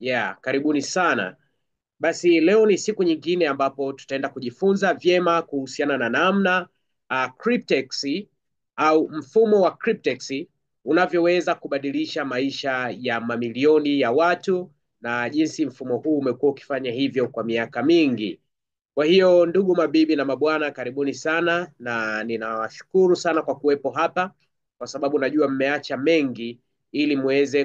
Yeah, karibuni sana. Basi leo ni siku nyingine ambapo tutaenda kujifunza vyema kuhusiana na namna Cryptex au mfumo wa Cryptex unavyoweza kubadilisha maisha ya mamilioni ya watu na jinsi mfumo huu umekuwa ukifanya hivyo kwa miaka mingi. Kwa hiyo ndugu mabibi na mabwana, karibuni sana na ninawashukuru sana kwa kuwepo hapa, kwa sababu najua mmeacha mengi ili muweze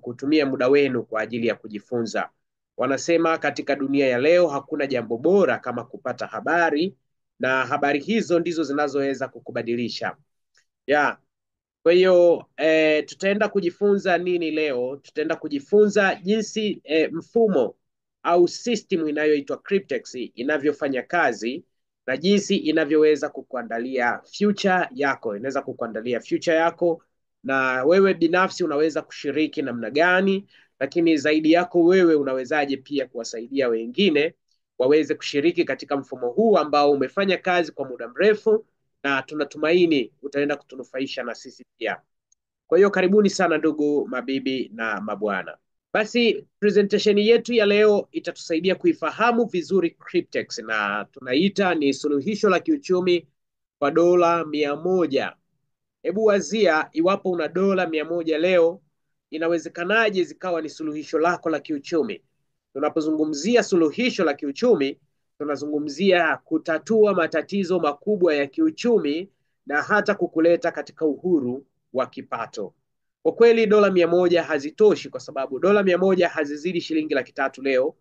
kutumia muda wenu kwa ajili ya kujifunza. Wanasema katika dunia ya leo hakuna jambo bora kama kupata habari, na habari hizo ndizo zinazoweza kukubadilisha. Yeah. Kwa hiyo tutaenda kujifunza nini leo? Tutaenda kujifunza jinsi mfumo au system inayoitwa Cryptex inavyofanya kazi na jinsi inavyoweza kukuandalia future yako. Inaweza kukuandalia future yako na wewe binafsi unaweza kushiriki namna gani, lakini zaidi yako wewe unawezaje pia kuwasaidia wengine waweze kushiriki katika mfumo huu ambao umefanya kazi kwa muda mrefu na tunatumaini utaenda kutunufaisha na sisi pia. Kwa hiyo karibuni sana ndugu mabibi na mabwana. Basi presentation yetu ya leo itatusaidia kuifahamu vizuri Cryptex na tunaita ni suluhisho la kiuchumi kwa dola 100. Hebu wazia iwapo una dola 100 leo, inawezekanaje zikawa ni suluhisho lako la kiuchumi? Tunapozungumzia suluhisho la kiuchumi, tunazungumzia kutatua matatizo makubwa ya kiuchumi na hata kukuleta katika uhuru wa kipato. Kwa kweli dola 100 hazitoshi, kwa sababu dola 100 hazizidi shilingi 300,000 leo,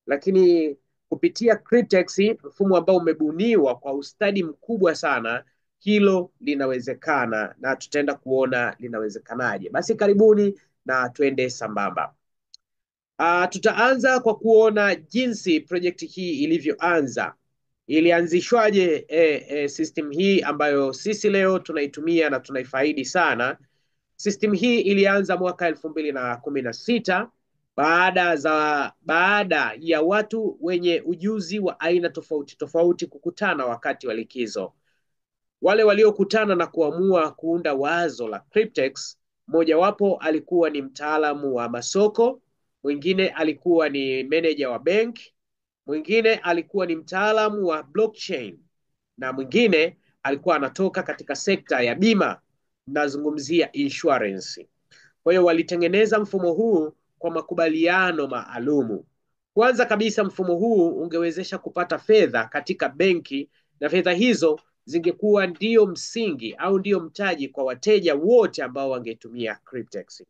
lakini kupitia Cryptex, mfumo ambao umebuniwa kwa ustadi mkubwa sana, hilo linawezekana na tutaenda kuona linawezekanaje. Basi karibuni na tuende sambamba. Tutaanza kwa kuona jinsi project hii ilivyoanza. Ilianzishwaje system hii ambayo sisi leo tunaitumia na tunaifaidi sana. System hii ilianza mwaka 2016 baada ya watu wenye ujuzi wa aina tofauti tofauti kukutana wakati wa likizo. Wale waliokutana na kuamua kuunda wazo la Cryptex, mmojawapo alikuwa ni mtaalamu wa masoko, mwingine alikuwa ni meneja wa benki, mwingine alikuwa ni mtaalamu wa blockchain na mwingine alikuwa anatoka katika sekta ya bima, nazungumzia insurance. Kwa hiyo walitengeneza mfumo huu kwa makubaliano maalumu. Kwanza kabisa mfumo huu ungewezesha kupata fedha katika benki na fedha hizo zingekuwa ndio msingi au ndio mtaji kwa wateja wote ambao wangetumia Cryptex.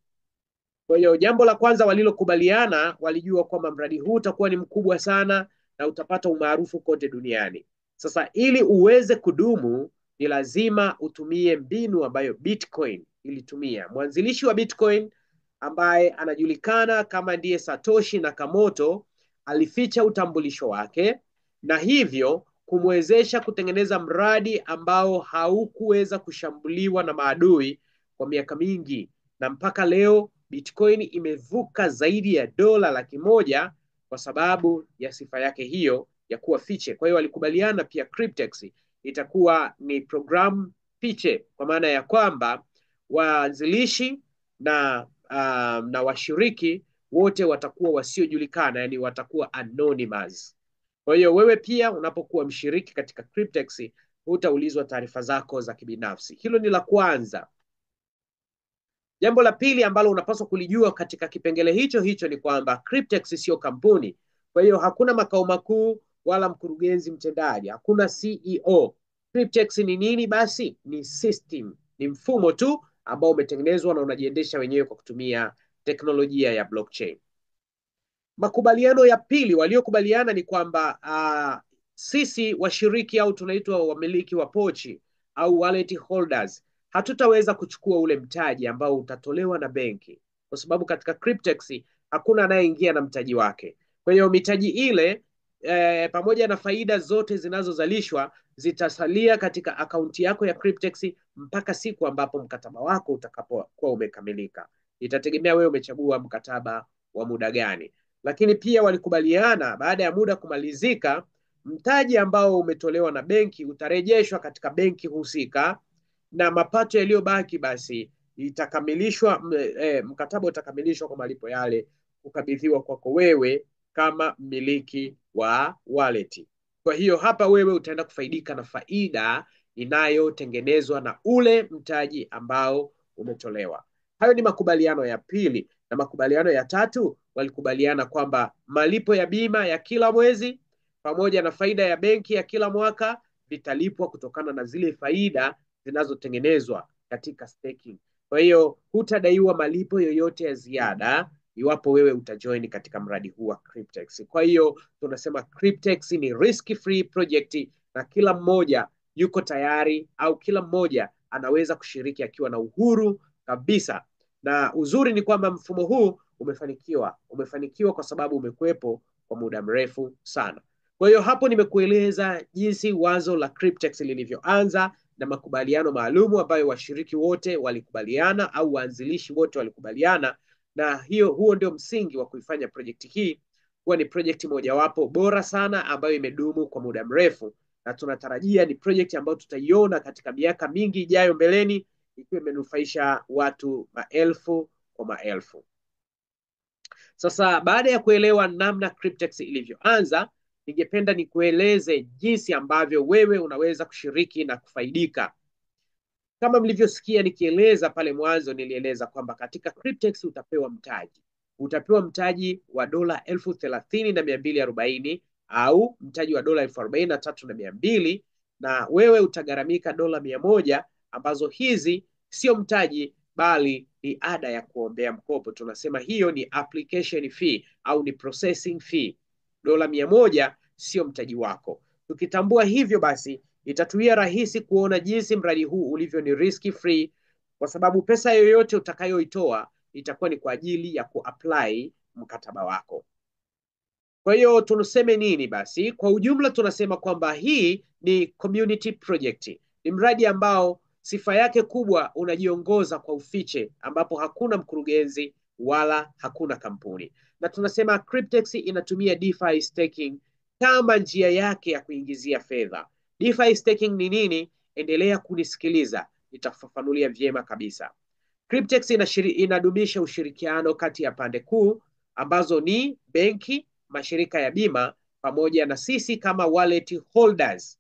Kwa hiyo jambo la kwanza walilokubaliana, walijua kwamba mradi huu utakuwa ni mkubwa sana na utapata umaarufu kote duniani. Sasa ili uweze kudumu ni lazima utumie mbinu ambayo Bitcoin ilitumia. Mwanzilishi wa Bitcoin ambaye anajulikana kama ndiye Satoshi Nakamoto alificha utambulisho wake na hivyo kumwezesha kutengeneza mradi ambao haukuweza kushambuliwa na maadui kwa miaka mingi, na mpaka leo Bitcoin imevuka zaidi ya dola 100,000 kwa sababu ya sifa yake hiyo ya kuwa fiche. Kwa hiyo walikubaliana pia Cryptex itakuwa ni programu fiche, kwa maana ya kwamba waanzilishi na washiriki wote watakuwa wasiojulikana, yani watakuwa anonymous. Kwa hiyo wewe pia unapokuwa mshiriki katika Cryptex hutaulizwa taarifa zako za kibinafsi. Hilo ni la kwanza. Jambo la pili ambalo unapaswa kulijua katika kipengele hicho hicho ni kwamba Cryptex sio kampuni. Kwa hiyo hakuna makao makuu wala mkurugenzi mtendaji, hakuna CEO. Cryptex ni nini basi? Ni system, ni mfumo tu ambao umetengenezwa na unajiendesha wenyewe kwa kutumia teknolojia ya blockchain. Makubaliano ya pili waliokubaliana ni kwamba sisi washiriki au tunaitwa wamiliki wa pochi au wallet holders hatutaweza kuchukua ule mtaji ambao utatolewa na benki, kwa sababu katika Cryptex hakuna anayeingia na mtaji wake. Kwa hiyo mitaji ile pamoja na faida zote zinazozalishwa zitasalia katika akaunti yako ya Cryptex mpaka siku ambapo mkataba wako utakapokuwa umekamilika. Itategemea wewe umechagua mkataba wa muda gani. Lakini pia walikubaliana baada ya muda kumalizika, mtaji ambao umetolewa na benki utarejeshwa katika benki husika na mapato yaliyobaki basi itakamilishwa, mkataba utakamilishwa kwa malipo yale kukabidhiwa kwako wewe kama mmiliki wa wallet. Kwa hiyo hapa wewe utaenda kufaidika na faida inayotengenezwa na ule mtaji ambao umetolewa. Hayo ni makubaliano ya pili, na makubaliano ya tatu walikubaliana kwamba malipo ya bima ya kila mwezi pamoja na faida ya benki ya kila mwaka vitalipwa kutokana na zile faida zinazotengenezwa katika staking. Kwa hiyo hutadaiwa malipo yoyote ya ziada iwapo wewe utajoin katika mradi huu wa Cryptex. Kwa hiyo tunasema Cryptex ni risk free project, na kila mmoja yuko tayari au kila mmoja anaweza kushiriki akiwa na uhuru kabisa. Na uzuri ni kwamba mfumo huu umefanikiwa kwa sababu umekuwepo kwa muda mrefu sana. Kwa hiyo hapo nimekueleza jinsi wazo la Cryptex lilivyoanza na makubaliano maalumu ambayo washiriki wote walikubaliana au waanzilishi wote walikubaliana, na huo ndio msingi wa kuifanya project hii kuwa ni project mojawapo bora sana ambayo imedumu kwa muda mrefu, na tunatarajia ni project ambayo tutaiona katika miaka mingi ijayo mbeleni ikiwa imenufaisha watu maelfu kwa maelfu. Sasa baada ya kuelewa namna Cryptex ilivyoanza, ningependa nikueleze jinsi ambavyo wewe unaweza kushiriki na kufaidika. Kama mlivyosikia nikieleza pale mwanzo, nilieleza kwamba katika Cryptex utapewa mtaji. Utapewa mtaji wa dola 30,240 au mtaji wa dola 43,200, na wewe utagharamika dola 100 ambazo hizi sio mtaji bali ni ada ya kuombea mkopo. Tunasema hiyo ni application fee au ni processing fee. Dola 100 sio mtaji wako. Tukitambua hivyo basi itatuia rahisi kuona jinsi mradi huu ulivyo ni risk free, kwa sababu pesa yoyote utakayoitoa itakuwa ni kwa ajili ya kuapply mkataba wako. Kwa hiyo tunaseme nini basi? Kwa ujumla tunasema kwamba hii ni community project. Ni mradi ambao sifa yake kubwa unajiongoza kwa ufiche, ambapo hakuna mkurugenzi wala hakuna kampuni. Na tunasema Cryptex inatumia DeFi staking kama njia yake ya kuingizia fedha. DeFi staking ni nini? Endelea kunisikiliza, nitakufafanulia vyema kabisa. Cryptex inadumisha ushirikiano kati ya pande kuu ambazo ni benki, mashirika ya bima pamoja na sisi kama wallet holders.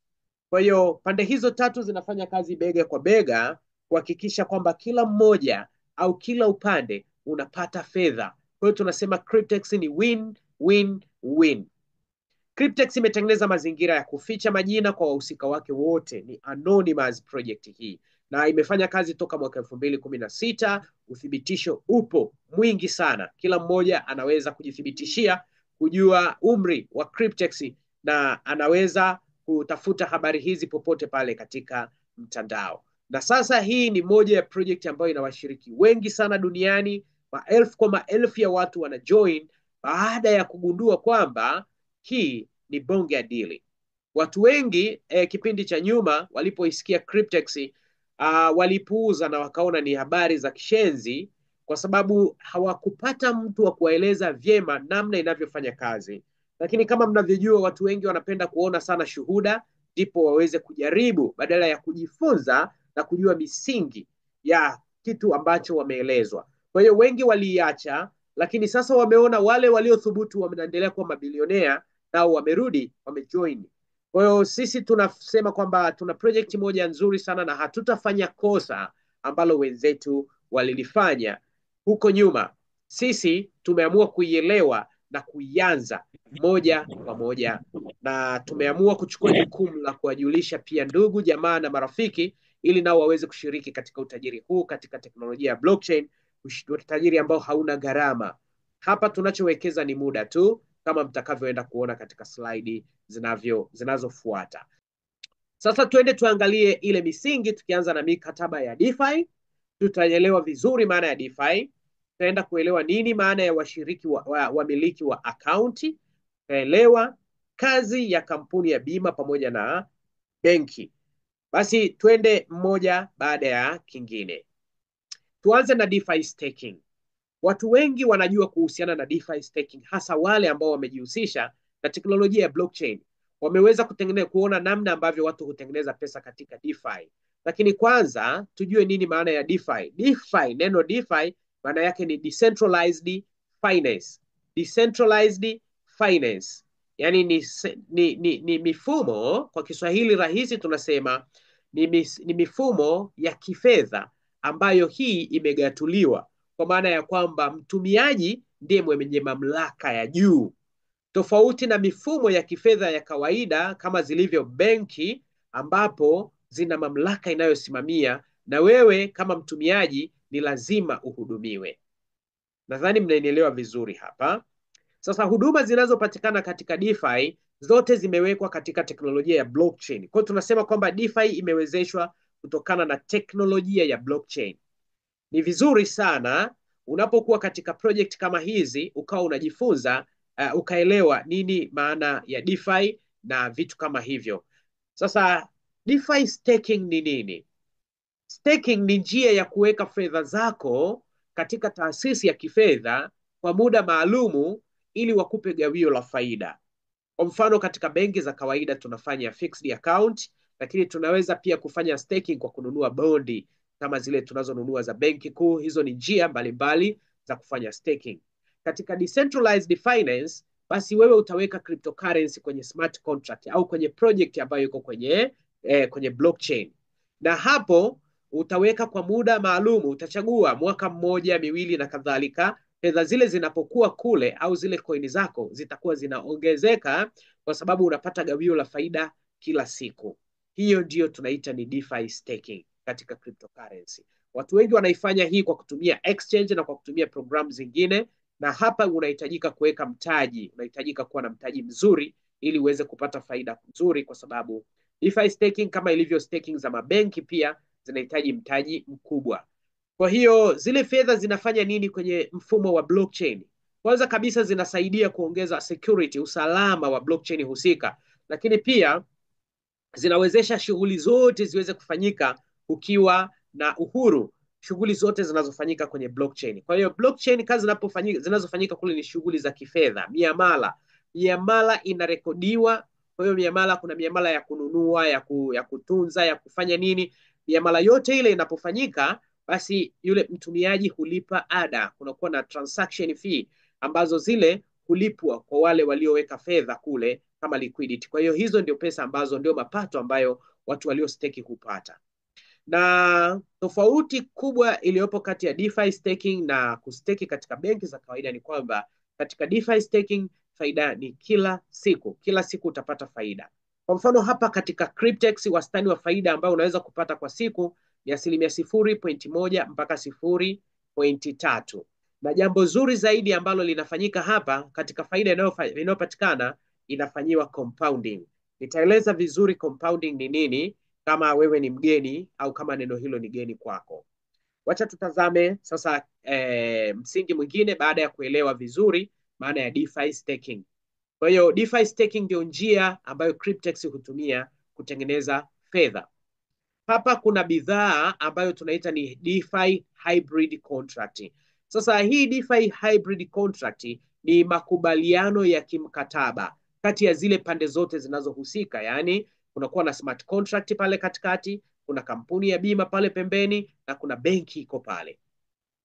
Kwa hiyo pande hizo tatu zinafanya kazi bega kwa bega kuhakikisha kwamba kila mmoja au kila upande unapata fedha. Kwa hiyo tunasema Cryptex ni win win win. Cryptex imetengeneza mazingira ya kuficha majina kwa wahusika wake wote, ni anonymous project hii, na imefanya kazi toka mwaka 2016. Uthibitisho upo mwingi sana, kila mmoja anaweza kujithibitishia kujua umri wa Cryptex na anaweza kutafuta habari hizi popote pale katika mtandao. Na sasa hii ni moja ya project ambayo ina washiriki wengi sana duniani, maelfu kwa maelfu ya watu wanajoin baada ya kugundua kwamba hii ni bonge ya dili. Watu wengi kipindi cha nyuma walipoisikia Cryptex walipuuza na wakaona ni habari za kishenzi, kwa sababu hawakupata mtu wa kuwaeleza vyema namna inavyofanya kazi. Lakini kama mnavyojua, watu wengi wanapenda kuona sana shuhuda, ndipo waweze kujaribu badala ya kujifunza na kujua misingi ya kitu ambacho wameelezwa. Kwa hiyo wengi waliiacha, lakini sasa wameona wale waliothubutu wameendelea kuwa mabilionea, nao wamerudi, wamejoin. Kwa hiyo sisi tunasema kwamba tuna project moja nzuri sana na hatutafanya kosa ambalo wenzetu walilifanya huko nyuma. Sisi tumeamua kuielewa na kuianza moja kwa moja, na tumeamua kuchukua jukumu la kuwajulisha pia ndugu, jamaa na marafiki, ili nao waweze kushiriki katika utajiri huu, katika teknolojia ya blockchain, utajiri ambao hauna gharama. Hapa tunachowekeza ni muda tu, kama mtakavyoenda kuona katika slide zinazofuata. Sasa tuende tuangalie ile misingi, tukianza na mikataba ya DeFi. Tutaelewa vizuri maana ya DeFi, tutaenda kuelewa nini maana ya washiriki wamiliki wa akaunti, tutaelewa kazi ya kampuni ya bima pamoja na benki. Basi twende mmoja baada ya kingine. Tuanze na DeFi staking. Watu wengi wanajua kuhusiana na DeFi staking, hasa wale ambao wamejihusisha na teknolojia ya blockchain. Wameweza kutengeneza, kuona namna ambavyo watu hutengeneza pesa katika DeFi. Lakini kwanza tujue nini maana ya DeFi. DeFi, neno DeFi maana yake ni decentralized finance. Decentralized finance, yaani ni mifumo, kwa Kiswahili rahisi tunasema ni mifumo ya kifedha ambayo hii imegatuliwa, kwa maana ya kwamba mtumiaji ndiye mwenye mamlaka ya juu, tofauti na mifumo ya kifedha ya kawaida kama zilivyo benki ambapo zina mamlaka inayosimamia na wewe kama mtumiaji ni lazima uhudumiwe. Nadhani mnanielewa vizuri hapa. Sasa huduma zinazopatikana katika DeFi zote zimewekwa katika teknolojia ya blockchain. Kwa hiyo tunasema kwamba DeFi imewezeshwa kutokana na teknolojia ya blockchain. Ni vizuri sana unapokuwa katika project kama hizi ukawa unajifunza, ukaelewa nini maana ya DeFi na vitu kama hivyo. Sasa DeFi staking ni nini? Staking ni njia ya kuweka fedha zako katika taasisi ya kifedha kwa muda maalumu ili wakupe gawio la faida. Kwa mfano, katika benki za kawaida tunafanya fixed account, lakini tunaweza pia kufanya staking kwa kununua bondi kama zile tunazonunua za benki kuu. Hizo ni njia mbalimbali za kufanya staking. Katika decentralized finance, basi wewe utaweka cryptocurrency kwenye smart contract au kwenye project ambayo iko kwenye blockchain, na hapo utaweka kwa muda maalum, utachagua mwaka mmoja, miwili na kadhalika. Fedha zile zinapokuwa kule au zile coin zako zitakuwa zinaongezeka kwa sababu unapata gawio la faida kila siku. Hiyo ndiyo tunaita ni DeFi staking katika cryptocurrency. Watu wengi wanaifanya hii kwa kutumia exchange na kwa kutumia programu zingine, na hapa unahitajika kuweka mtaji, unahitajika kuwa na mtaji mzuri ili uweze kupata faida nzuri, kwa sababu DeFi staking kama ilivyo staking za mabenki pia zinahitaji mtaji mkubwa. Kwa hiyo zile fedha zinafanya nini kwenye mfumo wa blockchain? Kwanza kabisa zinasaidia kuongeza security, usalama wa blockchain husika, lakini pia zinawezesha shughuli zote ziweze kufanyika ukiwa na uhuru, shughuli zote zinazofanyika kwenye blockchain. Kwa hiyo blockchain, kazi zinazofanyika kule ni shughuli za kifedha, miamala. Miamala inarekodiwa. Kwa hiyo miamala, kuna miamala ya kununua, ya kutunza, ya kufanya nini. Miamala yote ile inapofanyika, basi yule mtumiaji hulipa ada, kunakuwa na transaction fee ambazo zile hulipwa kwa wale walioweka fedha kule kama liquidity. Kwa hiyo hizo ndio pesa ambazo ndio mapato ambayo watu walio stake hupata. Na tofauti kubwa iliyopo kati ya DeFi staking na kusteki katika benki za kawaida ni kwamba katika DeFi staking faida ni kila siku, kila siku utapata faida. Kwa mfano hapa katika Cryptex wastani wa faida ambao unaweza kupata kwa siku ni 0.1% mpaka 0.3. Na jambo zuri zaidi ambalo linafanyika hapa katika faida inayopatikana inafanyiwa compounding. Nitaeleza vizuri compounding ni nini kama wewe ni mgeni au kama neno hilo ni geni kwako. Wacha tutazame sasa msingi mwingine baada ya kuelewa vizuri maana ya DeFi staking. Kwa hiyo DeFi staking ndio njia ambayo Cryptex hutumia kutengeneza fedha. Hapa kuna bidhaa ambayo tunaita ni DeFi hybrid contract. Sasa hii DeFi hybrid contract ni makubaliano ya kimkataba kati ya zile pande zote zinazohusika, yaani kunakuwa na smart contract pale katikati, kuna kampuni ya bima pale pembeni na kuna benki iko pale.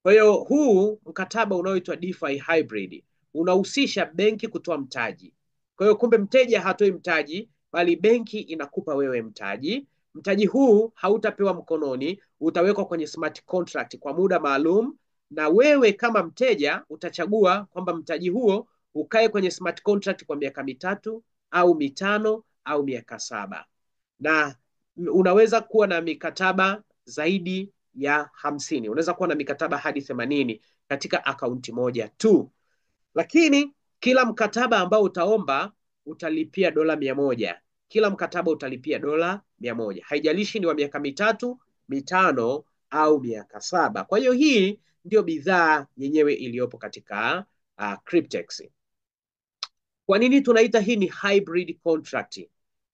Kwa hiyo huu mkataba unaoitwa DeFi hybrid unahusisha benki kutoa mtaji. Kwa hiyo kumbe mteja hatoi mtaji, bali benki inakupa wewe mtaji. Mtaji huu hautapewa mkononi, utawekwa kwenye smart contract kwa muda maalum, na wewe kama mteja utachagua kwamba mtaji huo ukae kwenye smart contract kwa miaka 3 au 5 au miaka 7. Na unaweza kuwa na mikataba zaidi ya 50. Unaweza kuwa na mikataba hadi 80 katika akaunti moja tu. Lakini kila mkataba ambao utaomba utalipia $100. Kila mkataba utalipia $100. Haijalishi ni wa miaka 3, 5 au miaka 7. Kwa hiyo hii ndio bidhaa yenyewe iliyopo katika Cryptex. Kwa nini tunaita hii ni hybrid contract?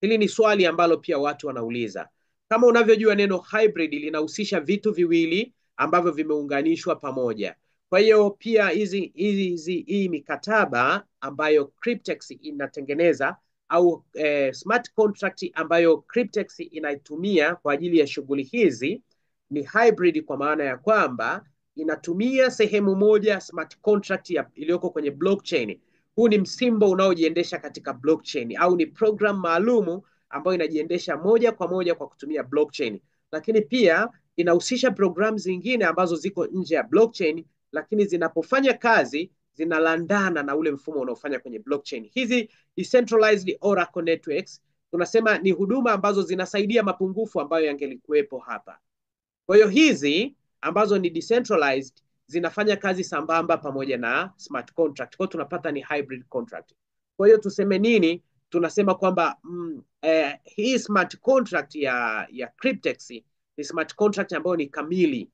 Hili ni swali ambalo pia watu wanauliza. Kama unavyojua neno hybrid linahusisha vitu viwili ambavyo vimeunganishwa pamoja. Kwa hiyo pia hii mikataba ambayo Cryptex inatengeneza au smart contract ambayo Cryptex inaitumia kwa ajili ya shughuli hizi ni hybrid, kwa maana ya kwamba Inatumia sehemu moja smart contract iliyoko kwenye blockchain. Huu ni msimbo unaojiendesha katika blockchain au ni program maalumu ambayo inajiendesha moja kwa moja kwa kutumia blockchain. Lakini pia inahusisha programu zingine ambazo ziko nje ya blockchain, lakini zinapofanya kazi zinalandana na ule mfumo unaofanya kwenye blockchain. Hizi decentralized oracle networks tunasema ni huduma ambazo zinasaidia mapungufu ambayo yangelikuwepo hapa. Kwa hiyo hizi ambazo ni decentralized zinafanya kazi sambamba pamoja na smart contract. Kwa hiyo tunapata ni hybrid contract. Kwa hiyo tuseme nini? Tunasema kwamba hii smart contract ya Cryptex ni smart contract ambayo ni kamili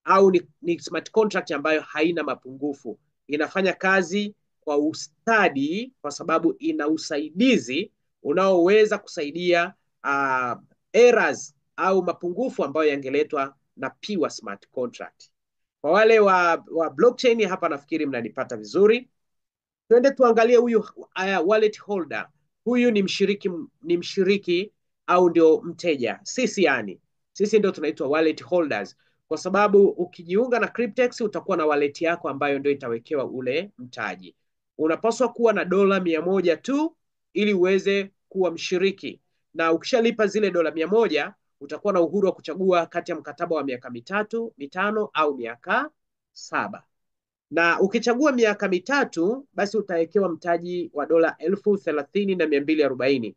au ni smart contract ambayo haina mapungufu. Inafanya kazi kwa ustadi kwa sababu ina usaidizi unaoweza kusaidia errors au mapungufu ambayo yangeletwa na pure smart contract. Kwa wale wa blockchain hapa nafikiri mnanipata vizuri. Twende tuangalie huyu wallet holder. Huyu ni mshiriki au ndio mteja. Sisi yani. Sisi ndio tunaitwa wallet holders kwa sababu ukijiunga na Cryptex utakuwa na wallet yako ambayo ndio itawekewa ule mtaji. Unapaswa kuwa na $100 tu ili uweze kuwa mshiriki. Na ukishalipa zile $100 utakuwa na uhuru wa kuchagua kati ya mkataba wa miaka 3, 5 au miaka 7. Na ukichagua miaka 3 basi utawekewa mtaji wa $30,240.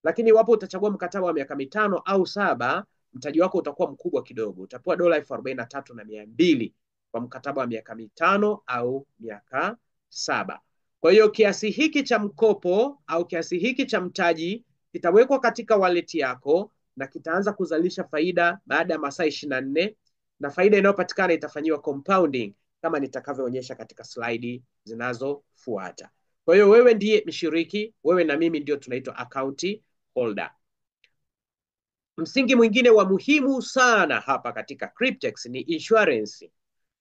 Lakini iwapo utachagua mkataba wa miaka 5 au 7, mtaji wako utakuwa mkubwa kidogo. Utapewa $43,200 kwa mkataba wa miaka 5 au miaka 7. Kwa hiyo kiasi hiki cha mkopo au kiasi hiki cha mtaji kitawekwa katika wallet yako na kitaanza kuzalisha faida baada ya masaa 24, na faida inayopatikana itafanyiwa compounding kama nitakavyoonyesha katika slide zinazofuata. Kwa hiyo wewe ndiye mshiriki, wewe na mimi ndio tunaitwa account holder. Msingi mwingine wa muhimu sana hapa katika Cryptex ni insurance.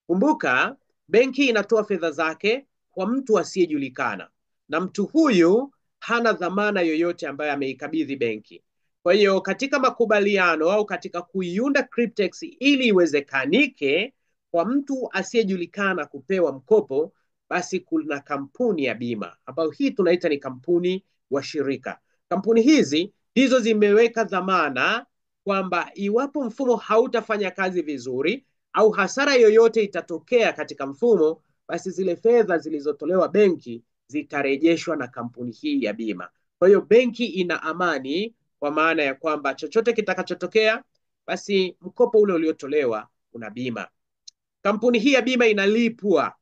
Kumbuka benki inatoa fedha zake kwa mtu asiyejulikana, na mtu huyu hana dhamana yoyote ambayo ameikabidhi benki. Kwa hiyo katika makubaliano au katika kuiunda Cryptex ili iwezekanike kwa mtu asiyejulikana kupewa mkopo, basi kuna kampuni ya bima ambayo hii tunaita ni kampuni washirika. Kampuni hizi ndizo zimeweka dhamana kwamba iwapo mfumo hautafanya kazi vizuri au hasara yoyote itatokea katika mfumo, basi zile fedha zilizotolewa benki zitarejeshwa na kampuni hii ya bima. Kwa hiyo benki ina amani kwa maana ya kwamba chochote kitakachotokea, basi mkopo ule uliotolewa una bima. Kampuni hii ya bima inalipwa,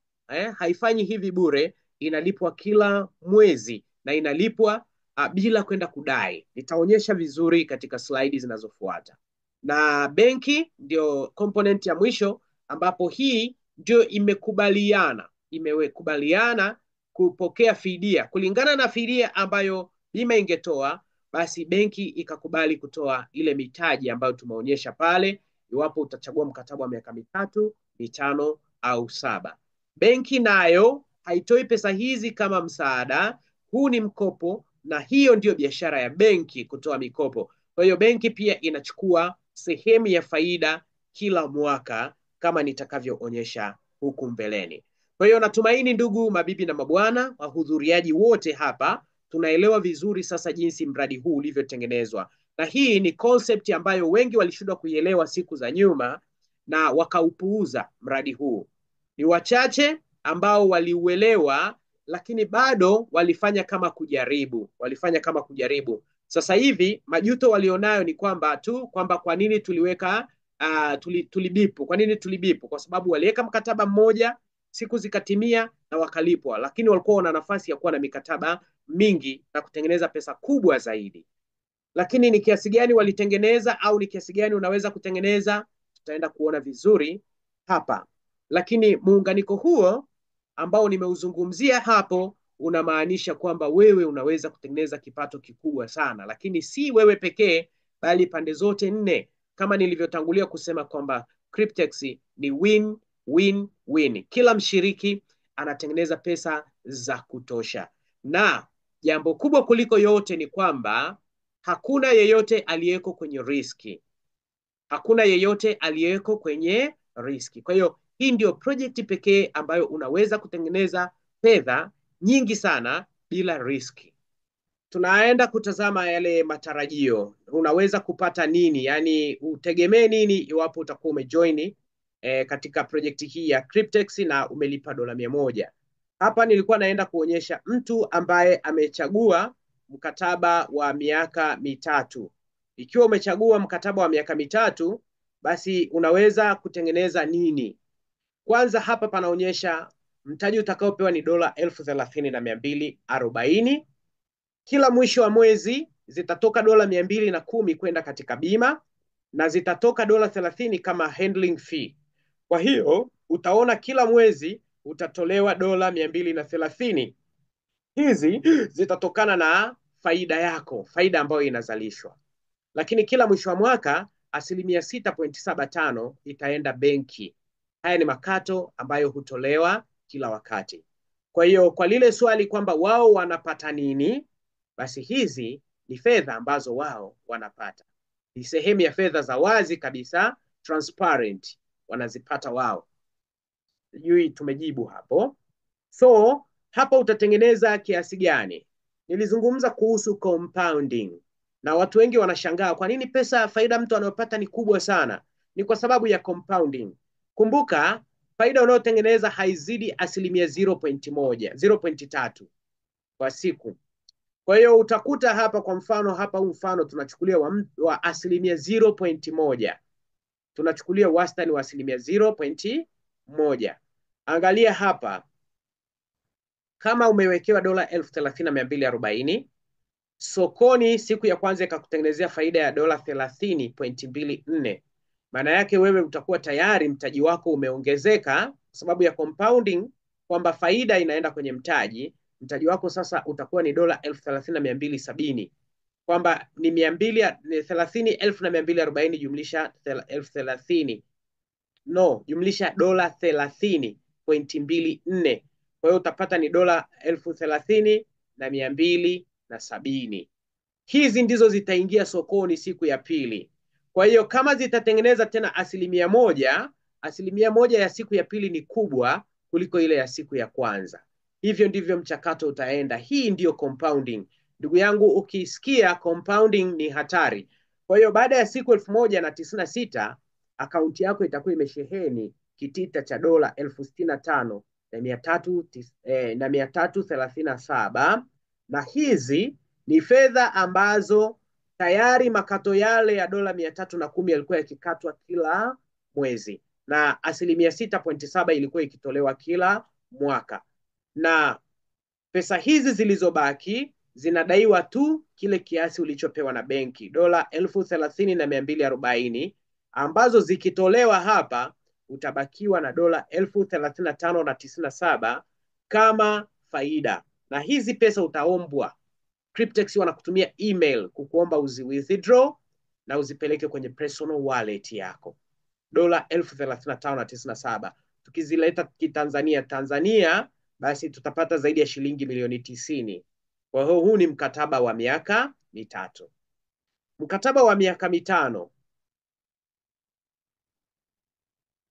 haifanyi hivi bure, inalipwa kila mwezi na inalipwa bila kwenda kudai. Nitaonyesha vizuri katika slide zinazofuata. Na benki ndio component ya mwisho ambapo hii ndio imekubaliana kupokea fidia kulingana na fidia ambayo bima ingetoa, basi benki ikakubali kutoa ile mitaji ambayo tumeonyesha pale, iwapo utachagua mkataba wa miaka 3, 5 au 7. Benki nayo haitoi pesa hizi kama msaada, huu ni mkopo, na hiyo ndiyo biashara ya benki, kutoa mikopo. Kwa hiyo benki pia inachukua sehemu ya faida kila mwaka kama nitakavyoonyesha huku mbeleni. Kwa hiyo natumaini ndugu mabibi na mabwana, wahudhuriaji wote hapa, tunaelewa vizuri sasa jinsi mradi huu ulivyotengenezwa. Na hii ni concept ambayo wengi walishindwa kuielewa siku za nyuma na wakaupuuza mradi huu. Ni wachache ambao waliuelewa, lakini bado walifanya kama kujaribu, walifanya kama kujaribu. Sasa hivi majuto walionayo ni kwamba tu kwamba kwa nini tuliweka tulibipu. Kwa nini tulibipu? Kwa sababu waliweka mkataba mmoja, siku zikatimia na wakalipwa, lakini walikuwa wana nafasi ya kuwa na mikataba mingi na kutengeneza pesa kubwa zaidi. Lakini ni kiasi gani walitengeneza au ni kiasi gani unaweza kutengeneza, tutaenda kuona vizuri hapa. Lakini muunganiko huo ambao nimeuzungumzia hapo unamaanisha kwamba wewe unaweza kutengeneza kipato kikubwa sana, lakini si wewe pekee, bali pande zote nne, kama nilivyotangulia kusema kwamba Cryptex ni win win win. Kila mshiriki anatengeneza pesa za kutosha. Na jambo kubwa kuliko yote ni kwamba hakuna yeyote aliyeko kwenye riski. Hakuna yeyote aliyeko kwenye riski. Kwa hiyo Hii ndio project pekee ambayo unaweza kutengeneza fedha nyingi sana bila riski. Tunaenda kutazama yale matarajio, unaweza kupata nini, yaani utegemee nini iwapo utakuwa umejoin katika project hii ya Cryptex na umelipa dola 100. Hapa nilikuwa naenda kuonyesha mtu ambaye amechagua mkataba wa miaka 3. Ikiwa umechagua mkataba wa miaka 3, basi unaweza kutengeneza nini? Kwanza hapa panaonyesha mtaji utakaopewa ni dola 30,240. Kila mwisho wa mwezi zitatoka dola 210 kwenda katika bima na zitatoka dola 30 kama handling fee. Kwa hiyo utaona kila mwezi utatolewa dola 230. Hizi zitatokana na faida yako, faida ambayo inazalishwa. Lakini kila mwisho wa mwaka asilimia 6.75 itaenda benki. Haya ni makato ambayo hutolewa kila wakati. Kwa hiyo kwa lile swali kwamba wao wanapata nini, basi hizi ni fedha ambazo wao wanapata. Ni sehemu ya fedha za wazi kabisa, transparent, wanazipata wao. Sijui tumejibu hapo. So hapa utatengeneza kiasi gani? Nilizungumza kuhusu compounding na watu wengi wanashangaa kwa nini pesa faida mtu anayopata ni kubwa sana. Ni kwa sababu ya compounding. Kumbuka faida unayotengeneza haizidi asilimia 0.1, 0.3 kwa siku. Kwa hiyo utakuta hapa kwa mfano, hapa huu mfano tunachukulia wa asilimia 0.1. Tunachukulia wastani wa asilimia 0.1. Angalia hapa, kama umewekewa dola 30,240 sokoni siku ya kwanza ikakutengenezea faida ya dola 30.24. Maana yake wewe utakuwa tayari mtaji wako umeongezeka kwa sababu ya compounding, kwamba faida inaenda kwenye mtaji. Mtaji wako sasa utakuwa ni dola 30,270, kwamba ni 230,240 jumlisha 30,000, no, jumlisha dola 30.24. Kwa hiyo utapata ni dola 30,270. Hizi ndizo zitaingia sokoni siku ya pili. Kwa hiyo kama zitatengeneza tena asilimia 1, asilimia 1 ya siku ya pili ni kubwa kuliko ile ya siku ya kwanza. Hivyo ndivyo mchakato utaenda. Hii ndiyo compounding. Ndugu yangu, ukisikia compounding ni hatari. Kwa hiyo baada ya siku 1096 akaunti yako itakuwa imesheheni kitita cha dola 65,337, na hizi ni fedha ambazo tayari makato yale ya dola 310 yalikuwa yakikatwa kila mwezi na asilimia 6.7 ilikuwa ikitolewa kila mwaka. Na pesa hizi zilizobaki zinadaiwa tu kile kiasi ulichopewa na benki, dola 30,240, ambazo zikitolewa hapa utabakiwa na dola 35,097 kama faida. Na hizi pesa utaombwa. Cryptex wanakutumia email kukuomba uzi withdraw na uzipeleke kwenye personal wallet yako. Dola 35,097. Tukizileta kitanzania Tanzania, basi tutapata zaidi ya shilingi milioni 90. Kwa hiyo huu ni mkataba wa miaka 3. Mkataba wa miaka 5.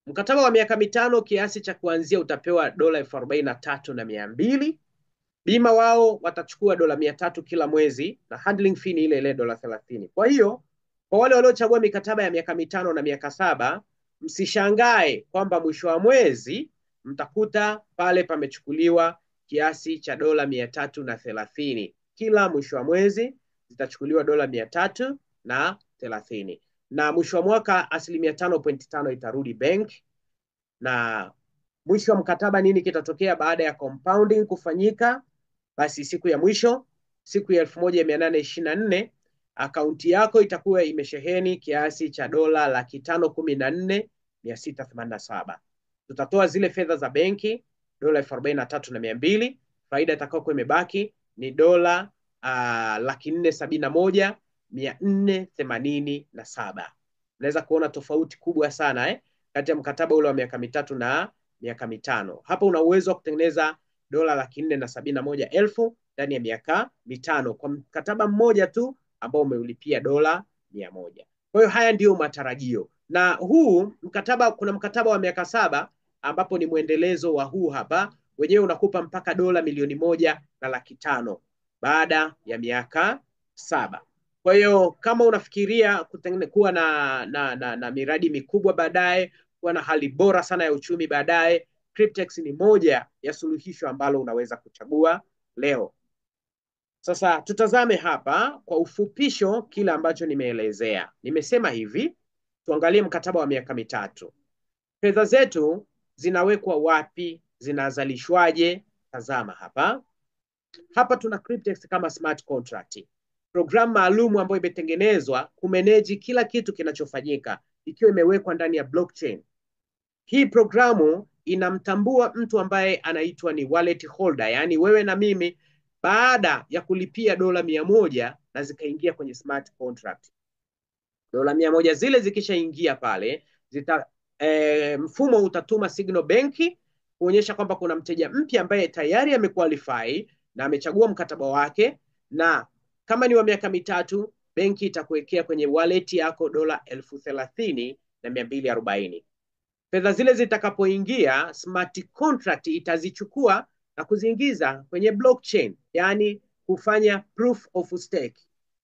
Mkataba wa miaka 5 kiasi cha kuanzia utapewa dola 43,200. Bima wao watachukua dola 300 kila mwezi na handling fee ni ile ile dola 30. Kwa hiyo kwa wale waliochagua mikataba ya miaka 5 na miaka 7, msishangae kwamba mwisho wa mwezi mtakuta pale pamechukuliwa kiasi cha dola 330. Kila mwisho wa mwezi zitachukuliwa dola 330. Na mwisho wa mwaka asilimia 5.5 itarudi bank. Na mwisho wa mkataba nini kitatokea baada ya compounding kufanyika? Basi siku ya mwisho, siku ya 1824, akaunti yako itakuwa imesheheni kiasi cha dola 514,687. Tutatoa zile fedha za benki dola 43,200. Faida itakayokuwa imebaki ni dola 471,487. Unaweza kuona tofauti kubwa sana kati ya mkataba ule wa miaka 3 na miaka 5. Hapa una uwezo wa kutengeneza dola 471,000 ndani ya miaka 5 kwa mkataba mmoja tu ambao umeulipia dola 100. Kwa hiyo haya ndiyo matarajio. Na huu mkataba, kuna mkataba wa miaka 7 ambapo ni mwendelezo wa huu hapa, wenyewe unakupa mpaka dola 1,500,000 baada ya miaka 7. Kwa hiyo kama unafikiria kuwa na miradi mikubwa baadaye, kuwa na hali bora sana ya uchumi baadaye, Cryptex ni moja ya suluhisho ambalo unaweza kuchagua leo. Sasa tutazame hapa kwa ufupisho kile ambacho nimeelezea. Nimesema hivi, tuangalie mkataba wa miaka 3. Fedha zetu zinawekwa wapi? Zinazalishwaje? Tazama hapa. Hapa tuna Cryptex kama smart contract, programu maalum ambayo imetengenezwa kumanage kila kitu kinachofanyika ikiwa imewekwa ndani ya blockchain. Hii programu inamtambua mtu ambaye anaitwa ni wallet holder, yaani wewe na mimi, baada ya kulipia dola 100 na zikaingia kwenye smart contract. Dola 100 zile zikishaingia pale, mfumo utatuma signal benki kuonyesha kwamba kuna mteja mpya ambaye tayari amequalify na amechagua mkataba wake, na kama ni wa miaka 3, benki itakuwekea kwenye wallet yako dola 30,240. Fedha zile zitakapoingia, smart contract itazichukua na kuziingiza kwenye blockchain, yani kufanya proof of stake.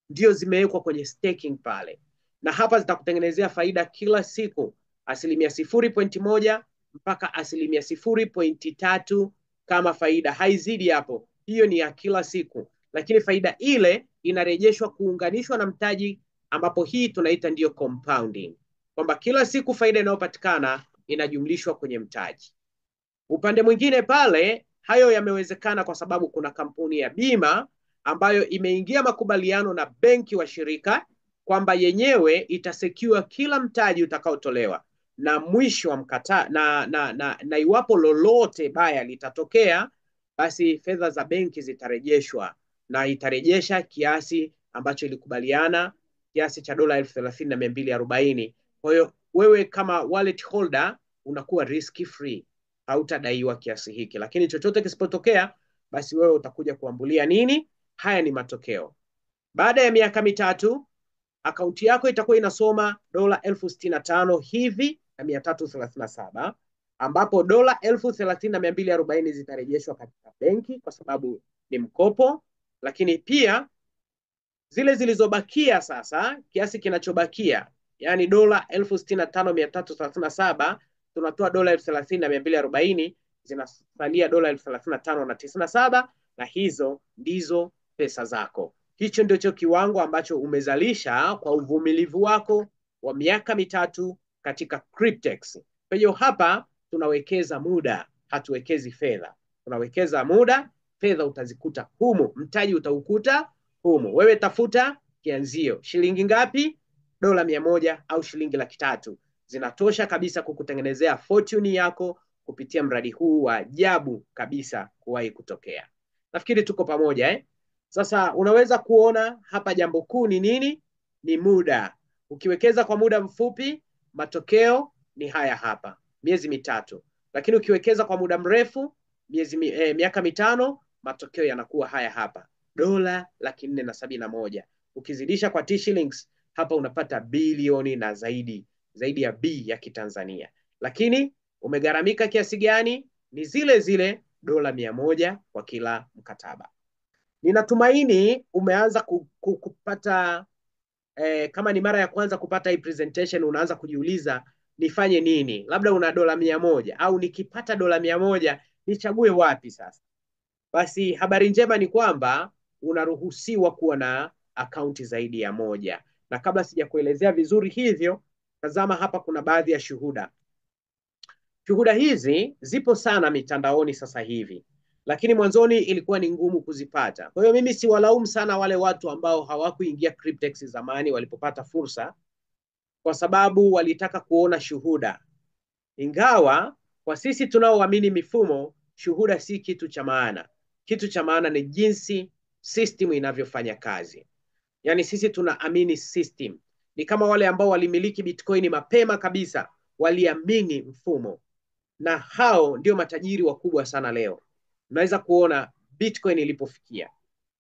Ndio zimewekwa kwenye staking pale. Na hapa zitakutengenezea faida kila siku, 0.1% mpaka 0.3 kama faida, haizidi hapo. Hiyo ni ya kila siku. Lakini faida ile inarejeshwa kuunganishwa na mtaji, ambapo hii tunaita ndiyo compounding, kwamba kila siku faida inayopatikana inajumlishwa kwenye mtaji. Upande mwingine pale, hayo yamewezekana kwa sababu kuna kampuni ya bima ambayo imeingia makubaliano na benki wa shirika kwamba yenyewe itasecure kila mtaji utakaotolewa, na mwisho wa mkata, na iwapo lolote baya litatokea, basi fedha za benki zitarejeshwa, na itarejesha kiasi ambacho ilikubaliana, kiasi cha dola 30,240. Kwa hiyo wewe kama wallet holder unakuwa risk free, hautadaiwa kiasi hiki. Lakini chochote kisipotokea, basi wewe utakuja kuambulia nini? Haya ni matokeo. Baada ya miaka 3, akaunti yako itakuwa inasoma dola 65,000 hivi na 337, ambapo dola 30,240 zitarejeshwa katika benki kwa sababu ni mkopo. Lakini pia zile zilizobakia sasa, kiasi kinachobakia, yani dola 65,337, tunatoa dola 30,240, zinasalia dola 35,097, na hizo ndizo pesa zako. Hicho ndicho kiwango ambacho umezalisha kwa uvumilivu wako wa miaka 3 katika Cryptex. Kwa hiyo hapa tunawekeza muda, hatuwekezi fedha. Tunawekeza muda, fedha utazikuta humu, mtaji utaukuta humu. Wewe tafuta kianzio, shilingi ngapi? Dola 100 au shilingi 300,000 zinatosha kabisa kukutengenezea fortune yako kupitia mradi huu wa ajabu kabisa kuwahi kutokea. Nafikiri tuko pamoja, eh? Sasa unaweza kuona hapa jambo kuu ni nini? Ni muda. Ukiwekeza kwa muda mfupi, matokeo ni haya hapa, miezi 3. Lakini ukiwekeza kwa muda mrefu, miaka 5, matokeo yanakuwa haya hapa, dola 471,000. Ukizidisha kwa T shillings hapa unapata bilioni na zaidi, zaidi ya B ya Kitanzania. Lakini umegharamika kiasi gani? Ni zile zile dola 100 kwa kila mkataba. Ninatumaini umeanza kupata, kama ni mara ya kwanza kupata hii presentation, unaanza kujiuliza nifanye nini? Labda una dola 100 au nikipata dola 100 nichague wapi sasa? Basi habari njema ni kwamba unaruhusiwa kuwa na akaunti zaidi ya moja. Na kabla sijakuelezea vizuri hivyo, tazama hapa kuna baadhi ya shuhuda. Shuhuda hizi zipo sana mitandaoni sasa hivi, lakini mwanzoni ilikuwa ni ngumu kuzipata. Kwa hiyo mimi siwalaumu sana wale watu ambao hawakuingia Cryptex zamani walipopata fursa, kwa sababu walitaka kuona shuhuda. Ingawa kwa sisi tunaoamini mifumo, shuhuda si kitu cha maana. Kitu cha maana ni jinsi system inavyofanya kazi. Yaani sisi tunaamini system. Ni kama wale ambao walimiliki Bitcoin mapema kabisa, waliamini mfumo. Na hao ndio matajiri wakubwa sana leo. Unaweza kuona Bitcoin ilipofikia.